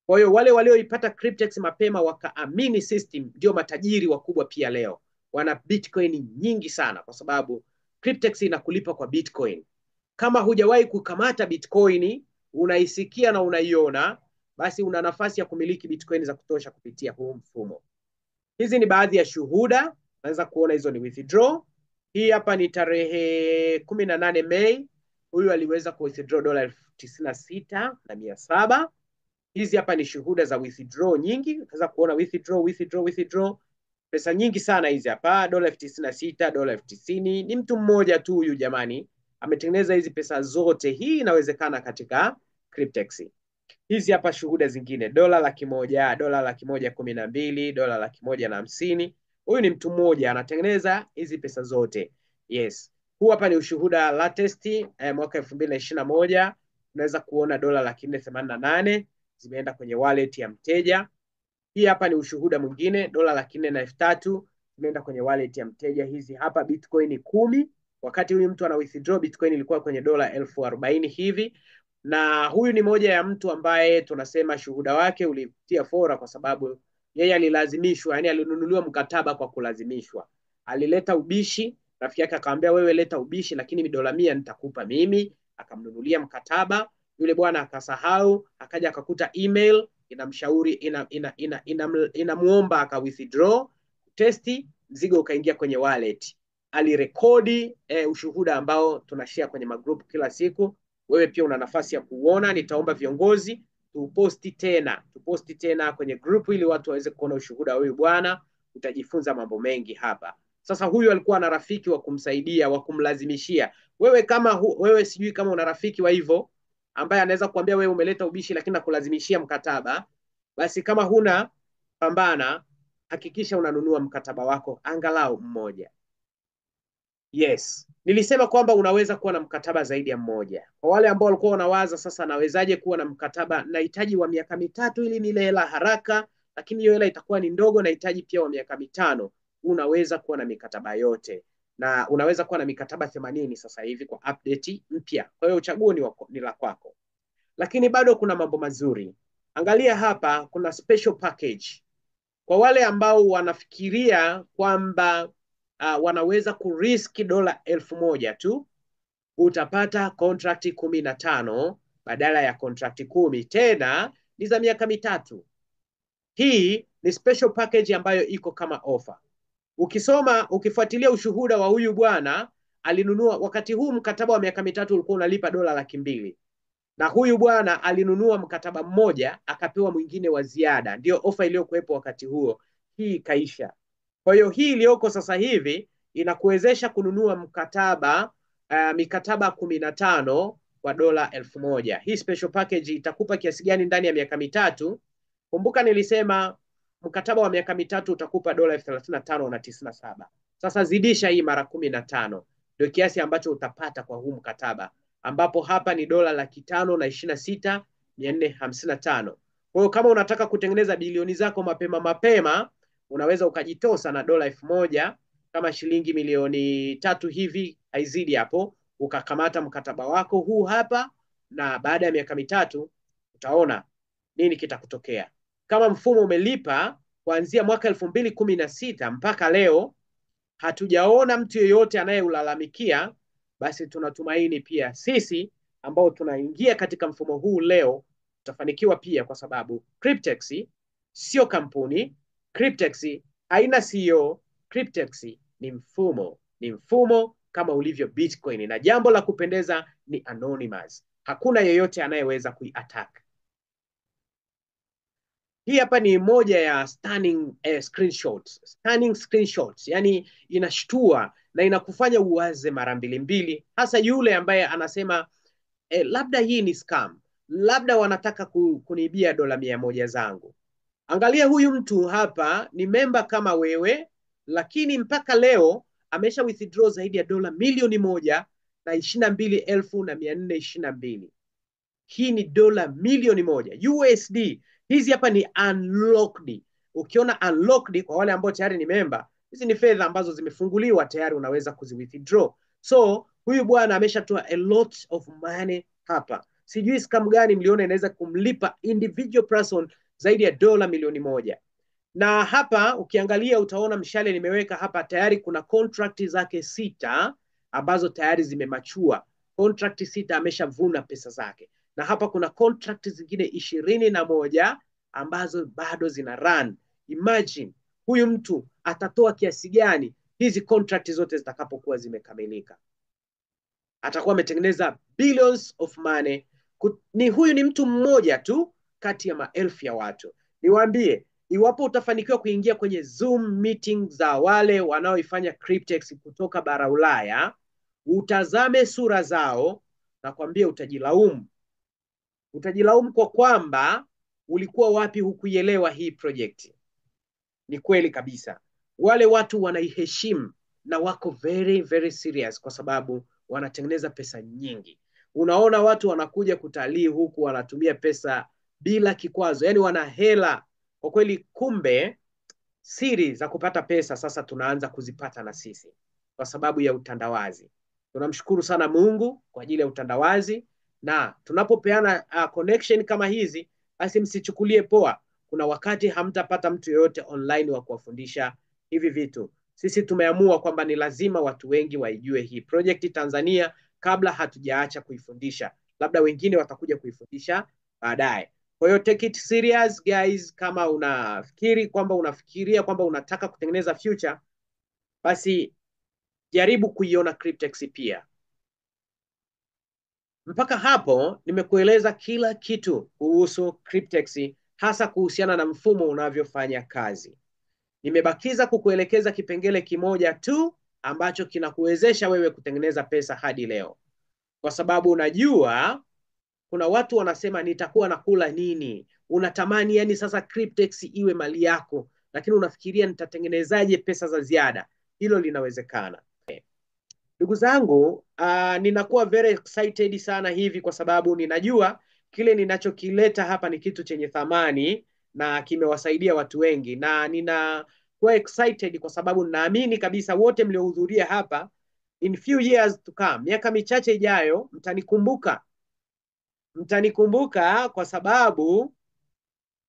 Kwa hiyo wale walioipata Cryptex mapema wakaamini system ndio matajiri wakubwa pia leo. Wana Bitcoin nyingi sana kwa sababu Cryptex inakulipa kwa Bitcoin. Kama hujawahi kukamata Bitcoin, unaisikia na unaiona, basi una nafasi ya kumiliki Bitcoin za kutosha kupitia huu mfumo. Hizi ni baadhi ya shuhuda, unaweza kuona hizo ni withdraw. Hii hapa ni tarehe 18 Mei, huyu aliweza ku withdraw dola 96,700. Hizi hapa ni shuhuda za withdraw nyingi, unaweza kuona withdraw, withdraw, withdraw. Pesa nyingi sana hizi hapa, dola 96,000, dola 90,000. Ni mtu mmoja tu huyu jamani, ametengeneza hizi pesa zote. Hii inawezekana katika Cryptex. Hizi hapa shuhuda zingine, dola 100,000, dola 112,000, dola 150,000. Huyu ni mtu mmoja anatengeneza hizi pesa zote. Yes. Huu hapa ni ushuhuda latest mwaka 2021. Unaweza kuona dola 488,000 zimeenda kwenye wallet ya mteja. Hii hapa ni ushuhuda mwingine, dola 403,000 zimeenda kwenye wallet ya mteja. Hizi hapa Bitcoin 10. Wakati huyu mtu ana withdraw Bitcoin ilikuwa kwenye dola 40,000 hivi. Na huyu ni moja ya mtu ambaye tunasema shuhuda wake ulitia fora kwa sababu yeye alilazimishwa, yani alinunuliwa mkataba kwa kulazimishwa. Alileta ubishi, rafiki yake akamwambia wewe leta ubishi lakini dola 100 nitakupa mimi, akamnunulia mkataba. Yule bwana akasahau, akaja akakuta email inamshauri inamuomba aka withdraw testi, mzigo ukaingia kwenye wallet. Alirekodi ushuhuda ambao tunashare kwenye magroup kila siku. Wewe pia una nafasi ya kuona. Nitaomba viongozi tuposti tena kwenye group ili watu waweze kuona ushuhuda huyu bwana. Utajifunza mambo mengi hapa. Sasa huyu alikuwa na rafiki wa kumsaidia, wa kumlazimishia. Wewe kama wewe sijui kama una rafiki wa hivyo ambaye anaweza kuambia wewe umeleta ubishi lakini nakulazimishia mkataba, basi kama huna, pambana, hakikisha unanunua mkataba wako angalau mmoja. Yes, nilisema kwamba unaweza kuwa na mkataba zaidi ya mmoja. Kwa wale ambao walikuwa wanawaza sasa nawezaje kuwa na mkataba, nahitaji wa miaka 3 ili nile hela haraka, lakini hiyo hela itakuwa ni ndogo, nahitaji pia wa miaka 5. Unaweza kuwa na mikataba yote. Na unaweza kuwa na mikataba 80 sasa hivi kwa update mpya. Kwa hiyo uchaguo ni la kwako. Lakini bado kuna mambo mazuri. Angalia hapa kuna special package. Kwa wale ambao wanafikiria kwamba wanaweza kuriski dola 1,000 tu, utapata contract 15 badala ya contract 10, tena ni za miaka 3. Hii ni special package ambayo iko kama offer. Ukisoma, ukifuatilia ushuhuda wa huyu bwana, alinunua wakati huu mkataba wa miaka 3 ulikuwa unalipa dola 200,000. Na huyu bwana alinunua mkataba mmoja akapewa mwingine wa ziada. Ndio ofa iliyokuwepo wakati huo. Hii ikaisha. Kwa hiyo hii iliyoko sasa hivi inakuwezesha kununua mkataba mikataba 15 kwa dola 1,000. Hii special package itakupa kiasi gani ndani ya miaka 3? Kumbuka nilisema mkataba wa miaka 3 utakupa dola 35,097. Sasa zidisha hii mara 15, ndio kiasi ambacho utapata kwa huu mkataba, ambapo hapa ni dola 526,455. Kwa hiyo kama unataka kutengeneza bilioni zako mapema mapema, unaweza ukajitosa na dola 1,000 kama shilingi milioni 3 hivi, haizidi hapo, ukakamata mkataba wako huu hapa, na baada ya miaka 3 utaona nini kitakutokea. Kama mfumo umelipa kuanzia mwaka 2016 mpaka leo, hatujaona mtu yeyote anayeulalamikia, basi tunatumaini pia sisi ambao tunaingia katika mfumo huu leo tutafanikiwa pia, kwa sababu Cryptex sio kampuni, Cryptex haina CEO, Cryptex ni mfumo, ni mfumo kama ulivyo Bitcoin, na jambo la kupendeza ni anonymous. Hakuna yeyote anayeweza kui-attack. Hii hapa ni moja ya stunning screenshots. Stunning screenshots, yani inashtua na inakufanya uwaze mara mbili mbili, hasa yule ambaye anasema labda hii ni scam, labda wanataka kuniibia dola 100 zangu. Angalia huyu mtu hapa ni member kama wewe, lakini mpaka leo amesha withdraw zaidi ya dola 1,022,422. Hii ni dola 1,000,000 USD. Hizi hapa ni unlocked. Ukiona unlocked, kwa wale ambao tayari ni member, hizi ni fedha ambazo zimefunguliwa tayari, unaweza kuzi withdraw. So huyu bwana ameshatoa a lot of money hapa. Sijui scam gani mliona inaweza kumlipa individual person zaidi ya dola 1,000,000. Na hapa ukiangalia utaona mshale nimeweka hapa, tayari kuna contract zake 6 ambazo tayari zimemachua. Kwa Contract 6 ameshavuna pesa zake, na hapa kuna contract zingine 21 ambazo bado zina run. Imagine huyu mtu atatoa kiasi gani hizi contract zote zitakapokuwa zimekamilika. Atakuwa ametengeneza billions of money. Ni huyu ni mtu mmoja tu kati ya maelfu ya watu. Niwaambie, iwapo utafanikiwa kuingia kwenye Zoom meeting za wale wanaoifanya Cryptex kutoka bara Ulaya, utazame sura zao, nakwambia utajilaumu. Utajilaumu kwa kwamba ulikuwa wapi hukuielewa hii project. Ni kweli kabisa, wale watu wanaiheshimu na wako very very serious, kwa sababu wanatengeneza pesa nyingi. Unaona watu wanakuja kutalii huku wanatumia pesa bila kikwazo, yani wana hela kwa kweli. Kumbe siri za kupata pesa sasa tunaanza kuzipata na sisi kwa sababu ya utandawazi. Tunamshukuru sana Mungu kwa ajili ya utandawazi, na tunapopeana connection kama hizi, basi msichukulie poa. Kuna wakati hamtapata mtu yoyote online wa kuwafundisha hivi vitu. Sisi tumeamua kwamba ni lazima watu wengi waijue hii project Tanzania kabla hatujaacha kuifundisha. Labda wengine watakuja kuifundisha baadaye. Kwa hiyo take it serious guys, kama unafikiri kwamba unafikiria kwamba unataka kutengeneza future, basi jaribu kuiona Cryptex pia. Mpaka hapo nimekueleza kila kitu kuhusu Cryptex, hasa kuhusiana na mfumo unavyofanya kazi. Nimebakiza kukuelekeza kipengele kimoja tu ambacho kinakuwezesha wewe kutengeneza pesa hadi leo. Kwa sababu unajua kuna watu wanasema nitakuwa nakula nini? Unatamani yani sasa Cryptex iwe mali yako, lakini unafikiria nitatengenezaje pesa za ziada? Hilo linawezekana. Ndugu zangu, ninakuwa very excited sana hivi kwa sababu ninajua kile ninachokileta hapa ni kitu chenye thamani na kimewasaidia watu wengi, na ninakuwa excited kwa sababu ninaamini kabisa wote mliohudhuria hapa, in few years to come, miaka michache ijayo, mtanikumbuka. Mtanikumbuka kwa sababu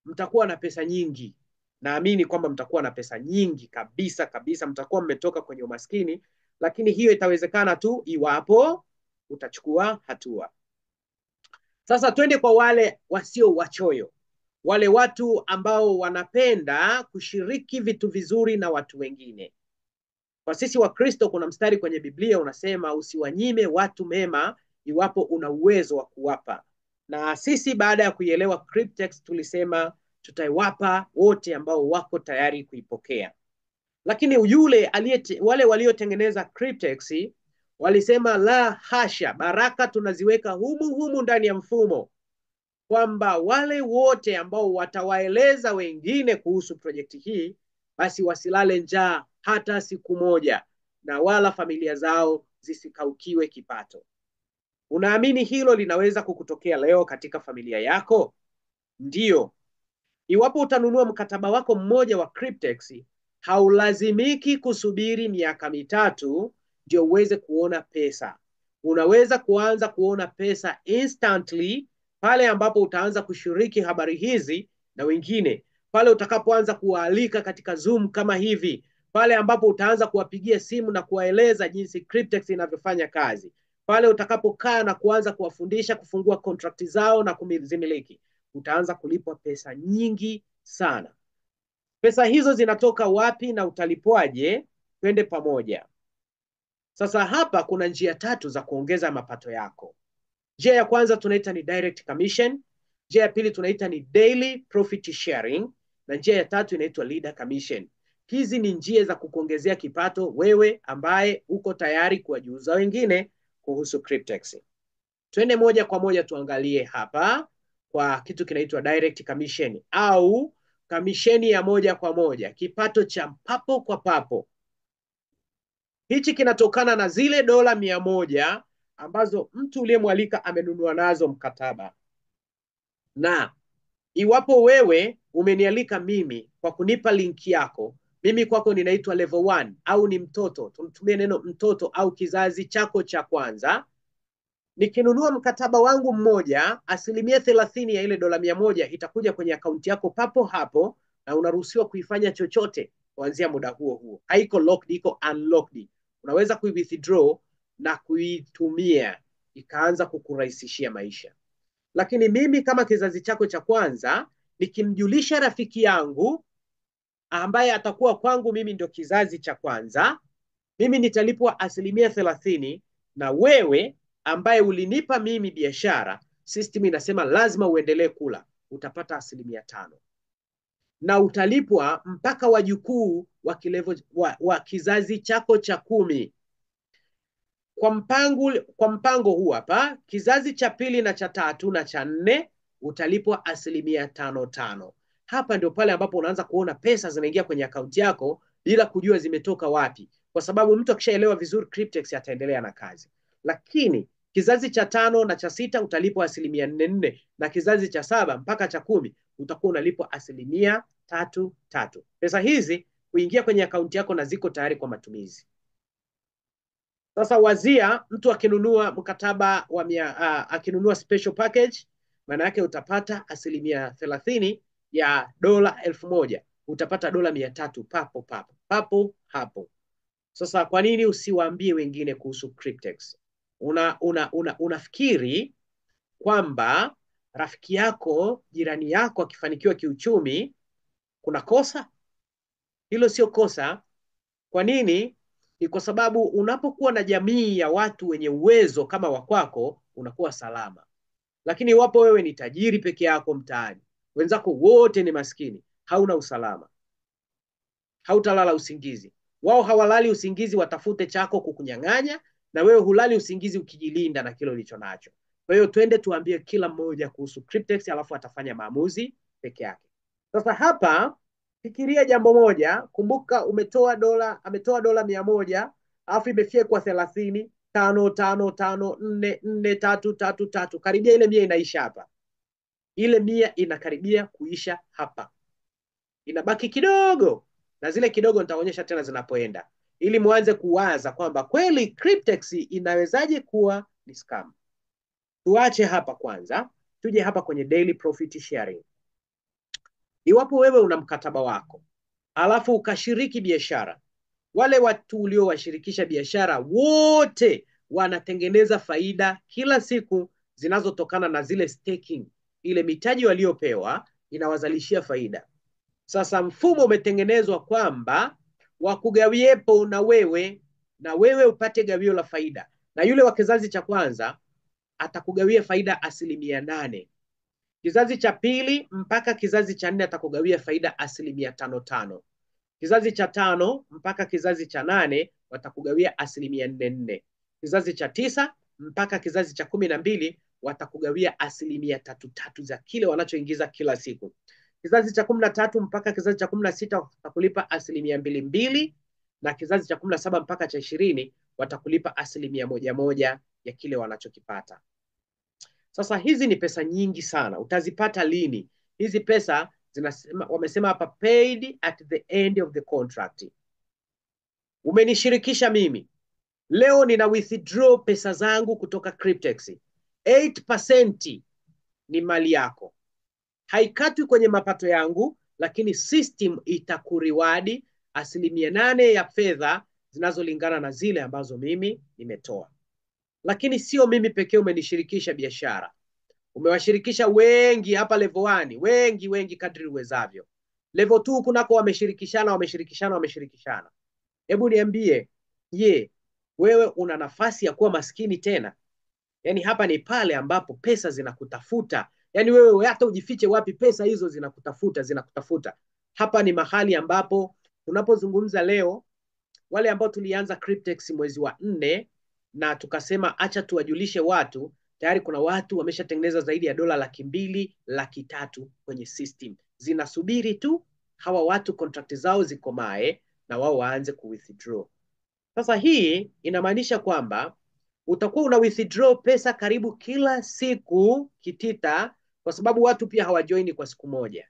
mtakuwa na pesa nyingi. Naamini kwamba mtakuwa na pesa nyingi kabisa kabisa, mtakuwa mmetoka kwenye umaskini, lakini hiyo itawezekana tu iwapo utachukua hatua. Sasa twende kwa wale wasio wachoyo, wale watu ambao wanapenda kushiriki vitu vizuri na watu wengine. Kwa sisi wa Kristo kuna mstari kwenye Biblia unasema usiwanyime watu mema iwapo una uwezo wa kuwapa. Na sisi baada ya kuielewa Cryptex tulisema tutaiwapa wote ambao wako tayari kuipokea. Lakini wale waliotengeneza Cryptex walisema la hasha, baraka tunaziweka humu humu ndani ya mfumo, kwamba wale wote ambao watawaeleza wengine kuhusu projekti hii basi wasilale njaa hata siku moja, na wala familia zao zisikaukiwe kipato. Unaamini hilo linaweza kukutokea leo katika familia yako? Ndiyo. Iwapo utanunua mkataba wako mmoja wa Cryptex, haulazimiki kusubiri miaka 3 ndio uweze kuona pesa. Unaweza kuanza kuona pesa instantly pale ambapo utaanza kushiriki habari hizi na wengine, pale utakapoanza kuwaalika katika Zoom kama hivi, pale ambapo utaanza kuwapigia simu na kuwaeleza jinsi Cryptex inavyofanya kazi, pale utakapokaa na kuanza kuwafundisha kufungua contract zao na kuzimiliki, utaanza kulipwa pesa nyingi sana. Pesa hizo zinatoka wapi na utalipwaje? Twende pamoja. Sasa hapa kuna njia 3 za kuongeza mapato yako. Njia ya kwanza tunaita ni direct commission, njia ya pili tunaita ni daily profit sharing, na njia ya tatu inaitwa leader commission. Hizi ni njia za kukuongezea kipato wewe ambaye uko tayari kuwajuza wengine kuhusu Cryptex. Twende moja kwa moja tuangalie hapa kwa kitu kinaitwa direct commission au kamisheni ya moja kwa moja, kipato cha papo kwa papo. Hichi kinatokana na zile $100 ambazo mtu uliyemwalika amenunua nazo mkataba. Na iwapo wewe umenialika mimi kwa kunipa link yako, mimi kwako ninaitwa level 1 au ni mtoto, tumtumie neno mtoto au kizazi chako cha kwanza. Nikinunua mkataba wangu mmoja, 30% ya ile $100 itakuja kwenye akaunti yako papo hapo, na unaruhusiwa kuifanya chochote kuanzia muda huo huo. Haiko locked, iko unlocked. Unaweza kui-withdraw na kuitumia. ikaanza kukurahisishia maisha. Lakini mimi kama kizazi chako cha kwanza nikimjulisha rafiki yangu ambaye atakuwa kwangu mimi ndio kizazi cha kwanza, mimi nitalipwa 30% na wewe ambaye ulinipa mimi biashara, system inasema lazima uendelee kula, utapata 5% na utalipwa mpaka wajukuu wa kilevo wa kizazi chako cha 10. Kwa mpango huu hapa, kizazi cha pili na cha tatu na cha nne utalipwa 5.5%. Hapa ndio pale ambapo unaanza kuona pesa zinaingia kwenye akaunti yako bila kujua zimetoka wapi, kwa sababu mtu akishaelewa vizuri Cryptex ataendelea na kazi. Lakini kizazi cha 5 na cha 6 utalipwa 4.4%, na kizazi cha 7 mpaka cha 10 utakuwa unalipwa 3.3%. Pesa hizi kuingia kwenye akaunti yako na ziko tayari kwa matumizi. Sasa wazia mtu akinunua mkataba wa akinunua special package, maana yake utapata 30% ya $1,000, utapata $300 papo papo papo hapo. Sasa kwa nini usiwaambie wengine kuhusu Cryptex? Unafikiri kwamba rafiki yako, jirani yako akifanikiwa kiuchumi kuna kosa? Hilo sio kosa. Kwa nini? Ni kwa sababu unapokuwa na jamii ya watu wenye uwezo kama wa kwako, unakuwa salama. Lakini iwapo wewe ni tajiri peke yako mtaani, wenzako wote ni maskini, hauna usalama, hautalala usingizi. Wao hawalali usingizi watafute chako kukunyang'anya, na wewe hulali usingizi ukijilinda na kile ulicho nacho. Kwa hiyo twende tuambie kila mmoja kuhusu Cryptex, alafu atafanya maamuzi peke yake. Sasa hapa fikiria jambo moja, kumbuka umetoa dola, ametoa $100, alafu imefyekwa 30, 5 5 5 4 4 3 3 3. Karibia ile 100 inaisha hapa. Ile 100 inakaribia kuisha hapa. Inabaki kidogo, na zile kidogo nitaonyesha tena zinapoenda, ili muanze kuwaza kwamba kweli Cryptex inawezaje kuwa ni scam. Tuache hapa kwanza, tuje hapa kwenye daily profit sharing. Iwapo wewe una mkataba wako alafu ukashiriki biashara, wale watu uliowashirikisha biashara wote wanatengeneza faida kila siku zinazotokana na zile staking. Ile mitaji waliopewa inawazalishia faida. Sasa mfumo umetengenezwa kwamba wakugawiepo na wewe upate gawio la faida, na yule wa kizazi cha kwanza atakugawia faida 8%. Kizazi cha pili mpaka kizazi cha 4 atakugawia faida 5.5%. Kizazi cha 5 mpaka kizazi cha 8 watakugawia 4.4%. Kizazi cha 9 mpaka kizazi cha 12 watakugawia 3.3% za kile wanachoingiza kila siku. Kizazi cha 13 mpaka kizazi cha 16 watakulipa 2.2%, na kizazi cha 17 mpaka cha 20 watakulipa 1.1% ya kile wanachokipata. Sasa hizi ni pesa nyingi sana. Utazipata lini? Hizi pesa zinasema, wamesema hapa paid at the end of the contract. Umenishirikisha mimi. Leo nina withdraw pesa zangu kutoka Cryptex. 8% ni mali yako. Haikatwi kwenye mapato yangu, lakini system itakureward 8% ya fedha zinazolingana na zile ambazo mimi nimetoa. Lakini sio mimi pekee umenishirikisha biashara. Umewashirikisha wengi hapa level 1, wengi wengi kadri uwezavyo. Level 2 kunako wameshirikishana, wameshirikishana, wameshirikishana. Hebu niambie, je, wewe una nafasi ya kuwa maskini tena? Yaani hapa ni pale ambapo pesa zinakutafuta. Yaani wewe hata ujifiche wapi, pesa hizo zinakutafuta, zinakutafuta. Hapa ni mahali ambapo tunapozungumza leo, wale ambao tulianza Cryptex mwezi wa 4 na tukasema acha tuwajulishe watu, tayari kuna watu wameshatengeneza zaidi ya $200,000, 300,000 kwenye system. Zinasubiri tu hawa watu contract zao zikomae na wao waanze ku withdraw. Sasa hii inamaanisha kwamba utakuwa una withdraw pesa karibu kila siku kitita, kwa sababu watu pia hawajoini kwa siku moja.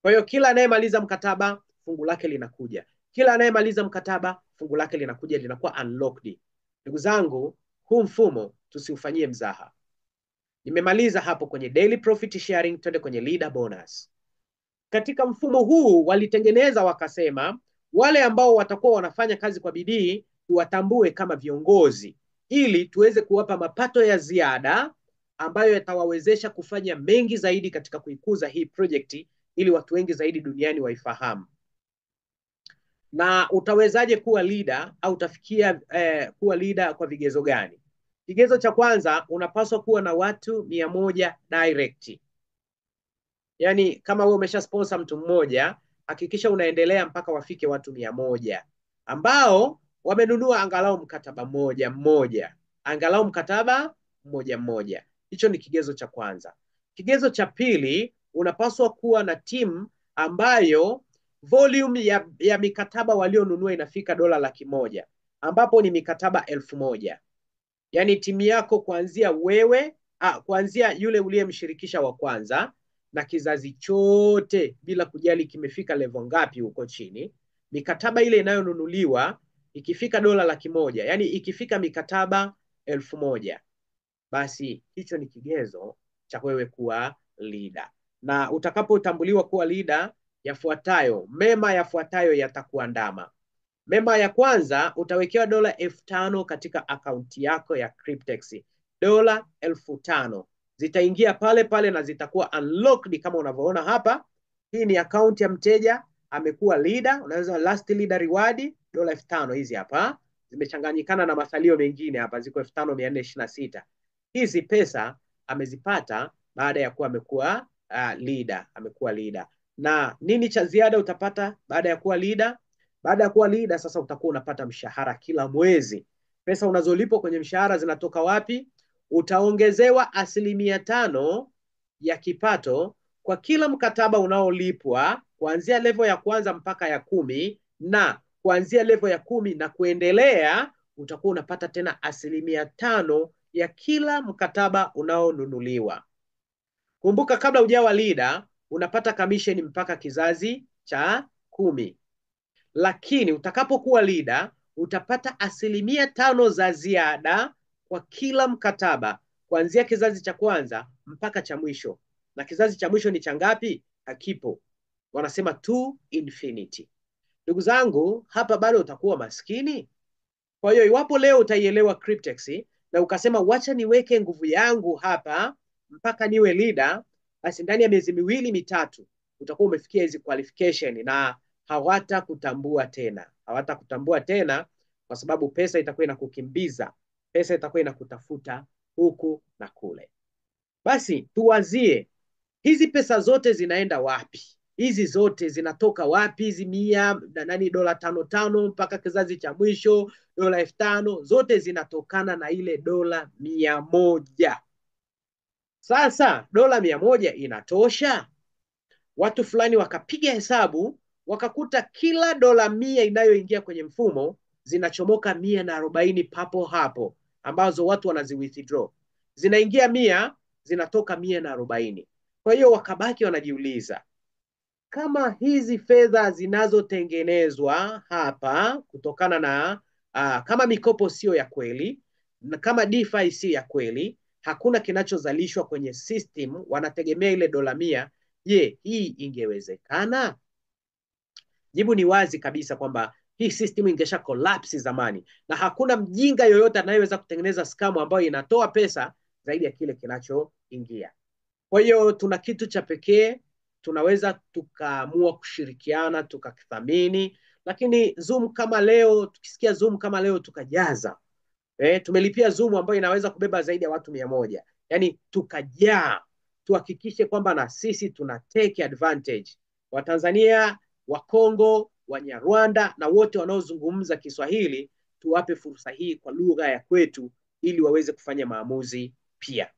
Kwa hiyo kila anayemaliza mkataba fungu lake linakuja. Kila anayemaliza mkataba fungu lake linakuja, linakuwa unlocked. Ndugu zangu, huu mfumo tusiufanyie mzaha. Nimemaliza hapo kwenye daily profit sharing, twende kwenye leader bonus. Katika mfumo huu walitengeneza wakasema wale ambao watakuwa wanafanya kazi kwa bidii tuwatambue kama viongozi. ili tuweze kuwapa mapato ya ziada ambayo yatawawezesha kufanya mengi zaidi katika kuikuza hii project ili watu wengi zaidi duniani waifahamu. Na utawezaje kuwa leader au utafikia kuwa leader kwa vigezo gani? Kigezo cha kwanza, unapaswa kuwa na watu 100 direct. Yaani kama wewe umesha sponsor mtu mmoja, hakikisha unaendelea mpaka wafike watu 100 ambao wamenunua angalau mkataba mmoja mmoja, angalau mkataba mmoja mmoja. Hicho ni kigezo cha kwanza. Kigezo cha pili, unapaswa kuwa na timu ambayo volume ya mikataba walionunua inafika dola 100,000, ambapo ni mikataba 1,000. Yaani timu yako kuanzia wewe, kuanzia yule uliyemshirikisha wa kwanza na kizazi chote bila kujali kimefika level ngapi huko chini, mikataba ile inayonunuliwa ikifika dola 100,000, yani ikifika mikataba 1,000, basi hicho ni kigezo cha wewe kuwa leader. Na utakapotambuliwa kuwa leader, yafuatayo mema yafuatayo yatakuandama. Mema ya kwanza, utawekewa dola 5,000 katika akaunti yako ya Cryptex. Dola 5,000 zitaingia pale pale na zitakuwa unlocked kama unavyoona hapa. Hii ni akaunti ya mteja, amekuwa leader, unaweza last leader reward dola 5,000 hizi hapa, zimechanganyikana na masalio mengine hapa, ziko 5,426. Hizi pesa amezipata baada ya kuwa amekuwa leader, amekuwa leader. Na nini cha ziada utapata baada ya kuwa leader? Baada ya kuwa leader sasa utakuwa unapata mshahara kila mwezi. Pesa unazolipwa kwenye mshahara zinatoka wapi? Utaongezewa 5% ya kipato kwa kila mkataba unaolipwa kuanzia level ya kwanza mpaka ya 10, na kuanzia level ya 10 na kuendelea utakuwa unapata tena 5% ya kila mkataba unaonunuliwa. Kumbuka, kabla hujawa leader unapata commission mpaka kizazi cha 10. Lakini utakapokuwa leader utapata 5% za ziada kwa kila mkataba kuanzia kizazi cha kwanza mpaka cha mwisho. Na kizazi cha mwisho ni cha ngapi? Hakipo. Wanasema to infinity. Ndugu zangu, hapa bado utakuwa maskini. Kwa hiyo iwapo leo utaielewa Cryptex na ukasema wacha niweke nguvu yangu hapa mpaka niwe leader, basi ndani ya miezi 2 3 utakuwa umefikia hizi qualification na hawatakutambua tena. Hawatakutambua tena kwa sababu pesa itakuwa inakukimbiza, pesa itakuwa inakutafuta huku na kule. Basi tuwazie hizi pesa zote zinaenda wapi? Hizi zote zinatoka wapi? Hizi 100 na nani dola 5 mpaka kizazi cha mwisho dola 5,000, zote zinatokana na ile dola 100. Sasa dola 100 inatosha? Watu fulani wakapiga hesabu wakakuta kila dola 100 inayoingia kwenye mfumo zinachomoka 140 papo hapo, ambazo watu wanazi withdraw. Zinaingia 100, zinatoka 140. Kwa hiyo wakabaki wanajiuliza, kama hizi fedha zinazotengenezwa hapa kutokana na kama mikopo sio ya kweli na kama DeFi sio ya kweli, hakuna kinachozalishwa kwenye system, wanategemea ile dola 100. Je, hii ingewezekana? Jibu ni wazi kabisa kwamba hii system ingesha collapse zamani, na hakuna mjinga yoyote anayeweza kutengeneza scam ambayo inatoa pesa zaidi ya kile kinachoingia. Kwa hiyo tuna kitu cha pekee, tunaweza tukaamua kushirikiana, tukakithamini. Lakini Zoom kama leo, tukisikia Zoom kama leo tukajaza. Tumelipia Zoom ambayo inaweza kubeba zaidi ya watu 100. Yaani tukajaa, tuhakikishe kwamba na sisi tuna take advantage. Watanzania, wa Kongo, Wanyarwanda na wote wanaozungumza Kiswahili, tuwape fursa hii kwa lugha ya kwetu ili waweze kufanya maamuzi pia.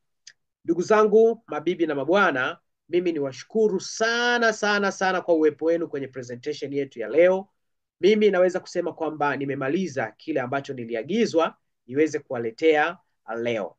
Ndugu zangu, mabibi na mabwana, mimi niwashukuru sana sana sana kwa uwepo wenu kwenye presentation yetu ya leo. Mimi naweza kusema kwamba nimemaliza kile ambacho niliagizwa niweze kuwaletea leo.